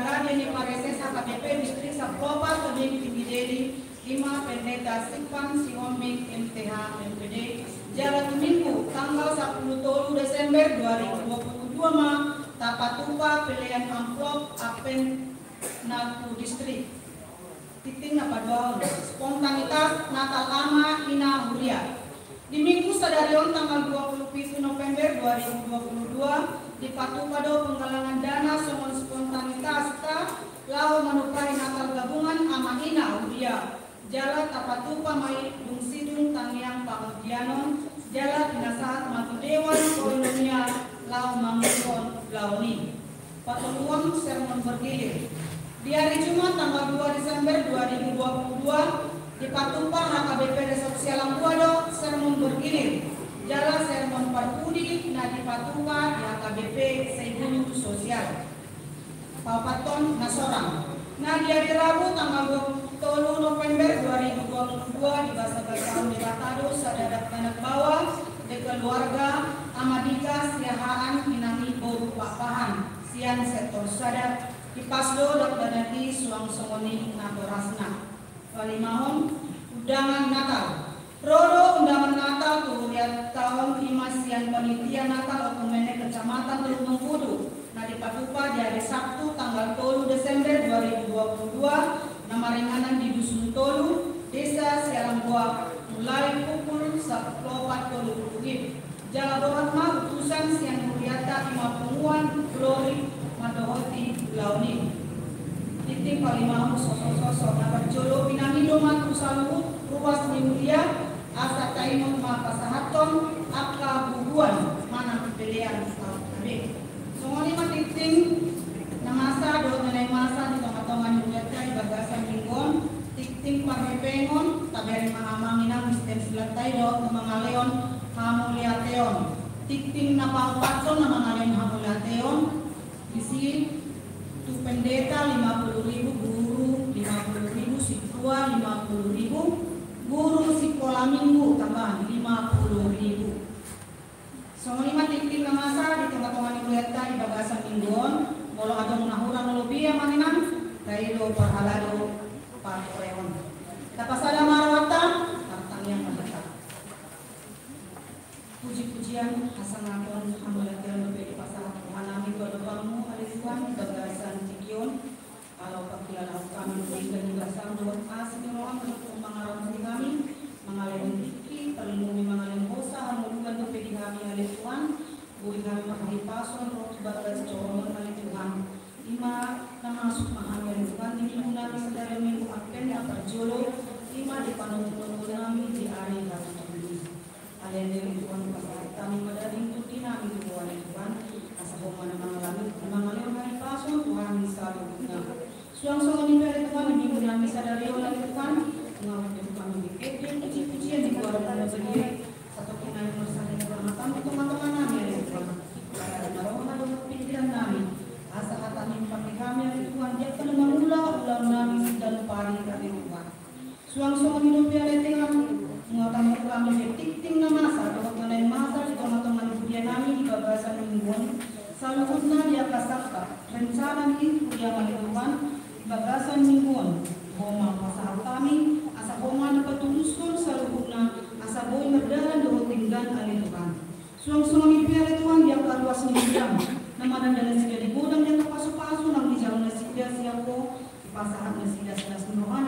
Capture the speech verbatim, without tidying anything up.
Raja ni Pareses H K B P Distrik Samplopat Tebing Tinggi Dedi, ima Pendeta Sipan Sihombing M T H M P D, jala tu Minggu tanggal sampulu tolu Desember dua ribu dua puluh dua ma tapatupa pelean amplop ampen na tu distrik. Tingting na paduahon, spontanitas Natal Ama Ina Huria. Di Minggu sadari on tanggal dua puluh pitu November dua ribu dua puluh dua, dipatupa do penggalangan dana songon spontanitasta laho manumpahi Natal gabungan Ama Ina Huria. Jala tapatupa ma i dung sidung tangiang pangotianon, jala pinasahat ma tu Dewan Koinonia laho mangihuthon ulaon i. Patoluhon, sermon bergilir. Di hari Jumat tanggal dua Desember dua ribu dua puluh dua, dipatupa H K B P Resort Sialam Dua do sermon bergilir. Jala sermon parpudi na dipatupa di H K B P Saigulu Sosial. Paopathon, na sorang. Nah, di hari Rabu tanggal dua puluh tolu November dua ribu dua puluh dua, dibasabasahon Debata do sada dakdanak baoa, di keluarga Ama Dika Siahaan, Inang i boru Pakpahan, sian sektor sada, dipas do dakdanak i suang songon i natorasna. Palimahon, undangan Natal. Ro do undangan Natal tu hurianta on, ima sian panitia Natal Otomanek Kecamatan Teluk Mengkudu, na dipatupa di hari Sabtu tanggal tolu Desember dua ribu dua puluh dua, na maringanan di Dusun Tolu, Desa Sialam Dua, mulai pukul sampulu opat tolu pulu WIB. Jala borhat ma utusan sian hurianta, ima punguan Glory, mandohoti ulaon i. Tingting palimahon, sosok-sosok. Na parjolo, pinangido ma tu saluhut ruas ni huria, asa taingot ma pasahathon angka bubuan manang pelean taon na be. Songon i ma tingting na masa dohot na naeng masa di tonga-tonga ni hurianta di bagasan minggu on. Tingting parhepengon, tabereng ma amang inang di stem sebelahta i dohot na mangalehon hamauliateon. Tingting na paopathon na mangalehon hamauliateon, disi tu pendeta lima puluh ribu, guru lima puluh ribu, sintua lima puluh ribu, guru sikola minggu tambahan lima puluh ribu. Songon i ma tingting na masa di tonga-tonga ni hurianta di bagasan minggu on. Molo adong na hurang, lobi, amang inang, taida do parhalado parhorasan. Tapasada ma rohanta, martangiang ma hita. Puji-pujian, hasangapon, hamauliateon dope dipasahat Tuhan nami tu adopanmu, ale Tuhan, di bagasan tingki on. Ala pangkilalahon hami tu denggan ni basam dohot asi ni roham, dohot mangaramoti hami mangalehon tingki, tarlumobi mangalehon hosa, hangoluan dope di hami, ale Tuhan. Boi hami marhahipason ro tu bagas joro-Mu, ale Tuhan. Ima na masuk ma hami, ale Tuhan, di minggu nami sadari, Minggu Adven na parjolo, ima di panongkon nami di ari hatutubu i. Ale Tuhan, pasahat hami ma daging tondi nami tu Ho, ale Tuhan, asa Ho ma na mangalehon hahipason tu hami saluhutna. Suang songon i pe, ale Tuhan, di minggu nami sadari on, ale Tuhan, nunga hudok hami di pede puji-pujian di goar-Mu na badia i, satongkin nami marsahit hataM tu tonga-tonga nami, ale Tuhan. Pasahat ma roha dohot pingkiran nami, asa hataM i mangkate hami, ale Tuhan, di angka na mangula ulaon nami siganup ari, ale Tuhan. Suang songon i dope, ale Tuhan, nunga tamuhut hami di tingting na masa dohot na naeng masa di tonga-tonga ni huria nami di bagasan minggu on, saluhutna di angka sangkap rencana ni huriaM, ale Tuhan, di bagasan minggu on. Ho ma pasahat hami, asa Ho ma na patulushon saluhutna, asa boi mardalan dohot denggan, ale Tuhan. Suang songon i pe, ale Tuhan, di angka ruas ni huriaM, na mananda nasida di godang di angka pasu-pasu, nang dijalo nasida sian Ho, dipasahat nasida silas ni roha,